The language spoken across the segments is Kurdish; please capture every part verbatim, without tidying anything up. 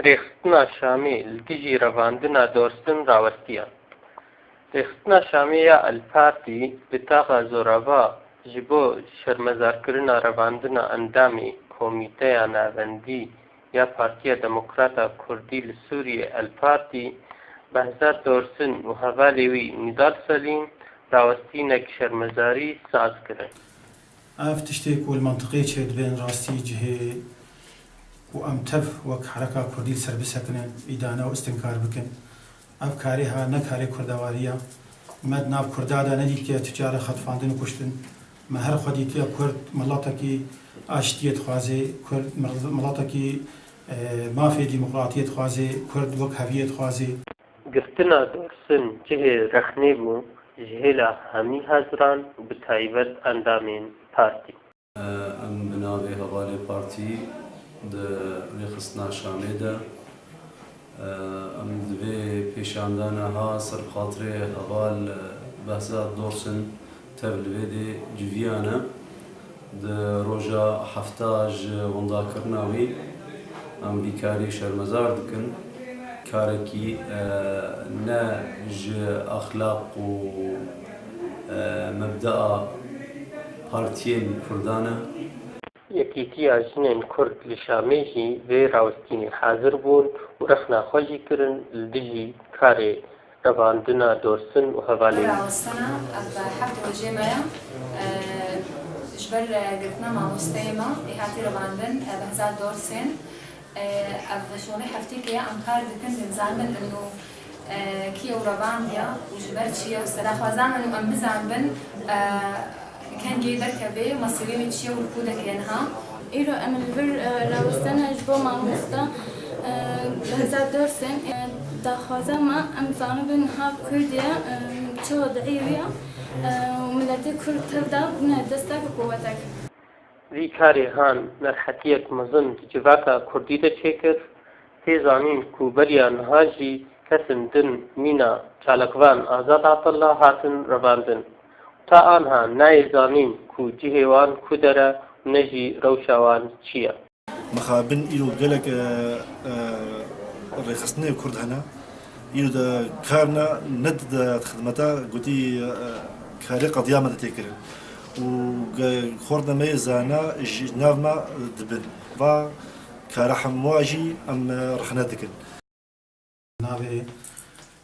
Rêxistina Şamê li dijî revandina Dorsin rawestiya. Rêxistina Şamê ya El Partî bi taxa zorava ji bo şermezarkirina revandina endamê Komîteya Navendî ya Partiya Demokrata Kurdî li Sûriyê El Partî, Behzat Dorsin û hevalê wî Nîdal Selîm rawestînek şermezarî saz kirin. Ev tiştê ku li mentiqê çêdibin rastî cihê û em tev wek hereka kurdî li ser bisekinin, îdane û istinkar bikin. Ev karê ha ne karê kurdewarî ya. Me di nav kurda de nedîtiye tu cara xetfandin û kuştin. Me her xwe dîtiye kurd miletekî aştiyê dixwaze, kurd mil-, miletekî, e, mafê demokratiyê dixwaze, kurd wek heviyê dixwaze. Girtina Dorsin cihê rexnê bû ji hêla hemî heziran û bi taybet endamên partî. Em bi navê hevalê partî di rêxistina Şamê de, em di vê pêşandana ha ser xatirê heval Behzat Dorsin tev li vê dê civiyane. Di roja hefta ji windakirina wî em vî karî şermezar dikin. Karekî, e, ne ji exlaq û, e, mebdea partiyên Kurdan e. Yekîtiya Jinên Kurd li Şamê jî vê rawestînê hazir bûn û rexna xwe jî kirin li dijî karê revandina Dorsin û hevalên wî. Rawestana ev heft rojê me ye, e, ji ber, e, girtina mamosteyê me ê hatî revandin, e, Behzat Dorsên. E, ev şonê heftêkê ye em kar dikin, dê bizanibin ino, e, kî ew revandiya û ji ber çi ye û sera xweza me û em bizanibin, e, Kengê derkeve, mesîrê wê çi ye û li ku dike niha? Îro em li vir, e, rawestene ji bo mamosta, e, Behzat Dorsên, e, daxwaza me em zanibin niha Kurd e, e, çawa dieyê wî ye, e, û miletê Kurd tev de bûne destek û quwetek. Vî karê han nerehetiyek mezin di civaka Kurdî de çêkir. Tê zanîn ku beriya niha jî kesên din mîna çalakvan Azad Abdullah hatin revandin. Ta anha nayê zanîn ku cihê wan ku der e û ne jî rewşa wan çi ye. Mixabin îro gelek, e, e, rêxistinê Kurd hene. Îro de kar ne, ne di xidmeta gotî, e, karê qediya me de tê kirin. Û ge-, xorta me yê zana ji nav me dibin. Va kara hemûa jî em, e, rexne dikin. Navê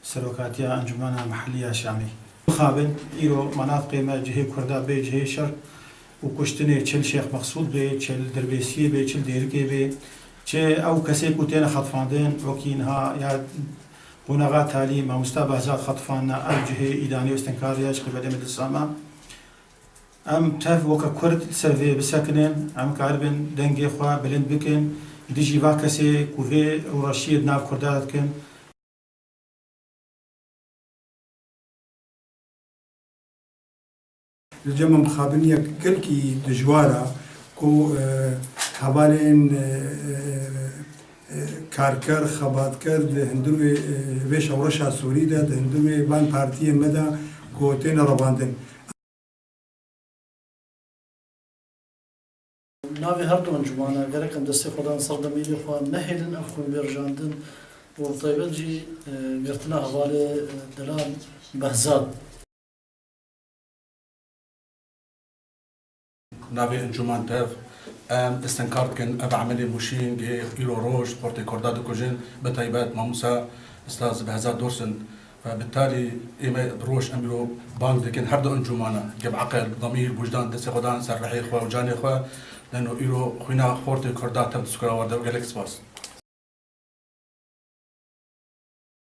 Serokatiya Encûmena Mihellî ya Şamê. Mixabin, îro menatqê me cihê Kurda bê cihê şer û kuştinê, çi li Şêx Mexsûd bê, çi li Dirbêsiyê bê, çi li Dêrikê bê, çi ew kesê ku têne xetfandin, wekî niha ya qonaxa talî Mamosta Behzat xetfandina, ev cihê îdanê û stenkarê ya ji qîbelê Meclisa me. Em tev weke Kurd li ser vê bisekinin, em karibin dengê xwe bilind bikin, dijî va kesê ku vê rûreşiyê di nav Kurda de dikin. Li cem em xabiniye gelkî dijwar e ku, e, hevalên, e, e, e, karker, xebatker di hundirê, e, vê şewreşa Sûrî de, di hundirê van partiyên me de ku têne revandin. Navê her du encûmana gerek em destê xwe dan ser demîrê xwe, nehêlin ev xwînvêrjandin û bi taybet jî, e, girtina hevalê, e, delal Behzat. Navê encûman tev, em istenkar dikin ev emelê mûşîn gihê îro roj xortê Kurda dikujin, bi taybet mamosa Ustaz Behzat Dorsin. Ve bi talî ême roj em îro bang dikin her du encûmana, ge bi eqil, demîr, wijdan, destê xwe dan ser rihê xwe û canê xwe, leno îro xwîna xortê Kurda tev di sukura wer de û gelek spas.